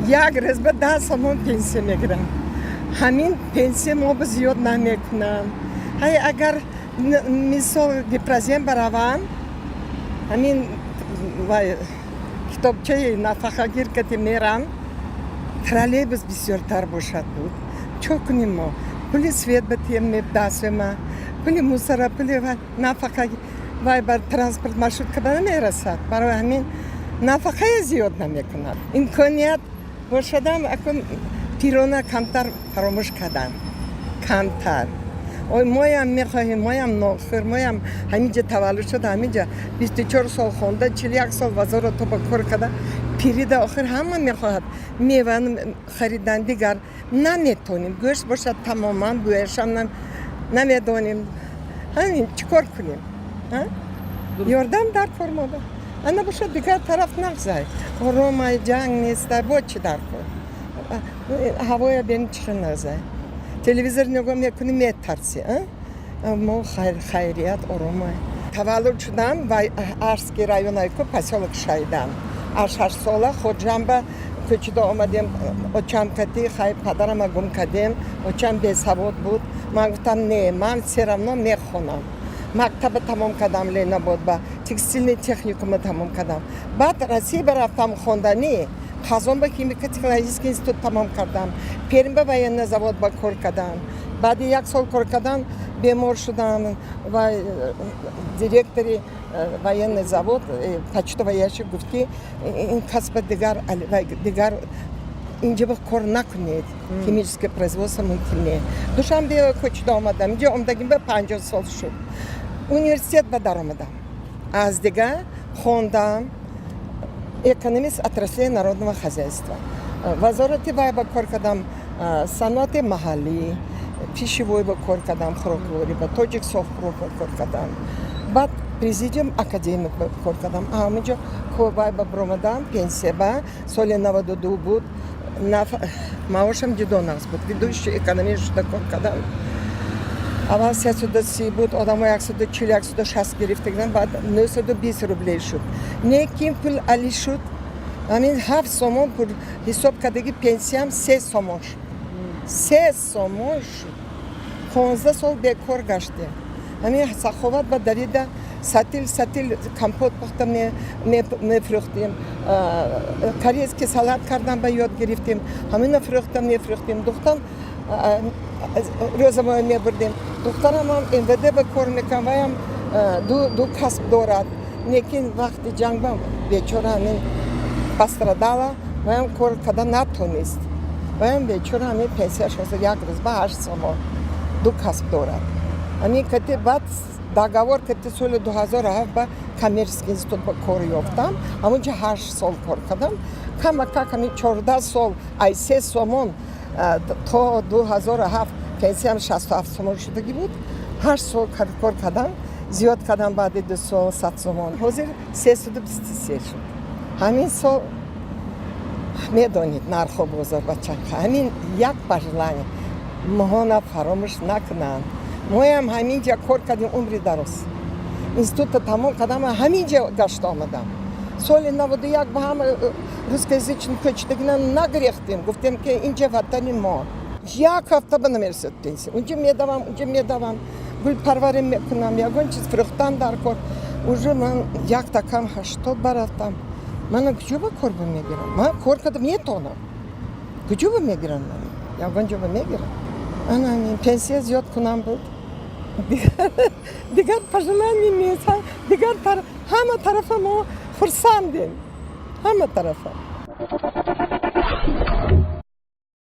Як рӯз ба 10 сомон пенсия мегирам. Ҳамин пенсия мо ба зиёд намекунам. Ҳай, агар мисол Гипрозем баравам, ҳамин вай китобчаи нафақагир кати мерам, троллейбус бисёртар бошад буд. Чо кунем мо? Пули свет ба тием дастма, пули мусора, пули нафақа, вай бар транспорт, маршрутка ба намерасад. Барои ҳамин нафақае зиёд намекунад. Имконият бошадам, акун пирона камтар фаромӯш кардам, камтар. Ой, моям мехоҳем, моям нохир, моям ҳаминҷа таваллуд шуда, ҳаминҷа 24 сол хонда, 41 сол вазорато ба кор карда, пирида охир ҳама мехоҳад мева харидан, дигар наметонем. Гӯшт бошад, тамоман бӯяшам намедонем. Ҳамин чӣ кор кунем? Ёрдам дар кор мода ана бошад, дигар тараф нағзай, оромай, ҷанг нестай, бо чӣ дар кор? Ҳавоя бени, чӣ хел нағзай. Телевизор нигоҳ мекунӣ, метарсӣ. Мо хайрият, оромай. Таваллуд шудам ва Арский районайку, посёлок Шайдан. Аз 6 сола Хоҷамба кӯчида омадем очам кати. Хай, падарама гум кардем, очам бесавод буд. Ман гуфтам: «Не, ман всё равно мехонам». Мактаба тамом кардам, Ленинобод ба текстильный техникума тамом кардам. Баъд Россия барафтам хонданӣ. Қазон ба химико-технологический институт тамом кардам. Перм ба военный завод ба кор кардам. Баъди як сол кор кардан бемор шудам ва директори военный завод, почтовый ящик гуфт, ки ин касба дигар инҷа ба кор накунед, химическое производство мумкин не. Душанбе кӯчида омадам. Инҷа омадагим ба 50 сол шуд. Университет ба даромадам, аз дига хондам, экономист отраслей народного хозяйства. Вазорати вай ба кор кардам, саноати маҳаллӣ, пищевой ба кор кардам, хӯрокворӣ ба Тоҷик Совпроф ба кор кардам. Баъд президиум академик ба кор кардам. Ҳаминҷо вай ба биромадам пенсия ба соли 92 буд. Маошам ҷудо нағз буд. Ведущий экономист шуда кор кардам. Аввал 330 буд, одамо 140, 160 гирифта буданд, баъд 920 рублей шуд. Некин пул али шуд. Ҳамин 7 сомон пул ҳисоб кардаги пенсиям 3 сомон шуд, 3 сомон шуд. 15 сол бекор гаштем. Ҳамин саховат ба давида, сатил сатил компот пухта мефурӯхтем, корейский салат кардан ба ёд гирифтем, ҳамина фурӯхта мефурӯхтем. Духтан рӯзамоя мебурдем. Духтарамам МВД ба кор мекунад, ваям ду касб дорад. Лекин вақти ҷанг ба бечора ҳамин пострадала, ваям кор карда натонист. Ваям бечора ҳамин пенсияш ҳозир як рӯз ба 8 сомон, ду касб дорад. Ҳамин кати баъд договор кати соли 2007 ба коммерческий институт ба кор ёфтам. Ҳамонҷа 8 сол кор кардам. Камакак ҳамин 14 сол ай 3 сомон то 2007 пенсиям 67 сомон шудагӣ буд. 8 сол кор кардам, зиёд кардам баъди 2 сол 100 сомон. Ҳозир 323 шуд. Ҳамин сол медонед, нархҳо бозор ба чанд. Ҳамин як пожелание: моҳона фаромӯш накунанд. Моям ҳамин ҷа кор кардем умри дароз. Института тамом кардам, ҳамин ҷа гашта омадам. Соли 91 ба ҳама русскоязычный кӯчидагина нагирехтем, гуфтем, ки инҷа ватани мо. Як ҳафта ба намерасад пенсия. Унҷа медавам, унҷа медавам, гулпарварӣ мекунам, ягон чиз фурӯхтан дар кор. Уже ман як такам 80 барафтам. Мана куҷо ба кор ба мегирам? Ман кор карда метавонам, куҷо ба мегирам? Ман ягон ҷо ба мегирам. Ана ҳамин пенсия зиёд кунам буд, дигар пожелание нест. Дигар ҳама тарафа мо хурсандем, ҳама тарафа.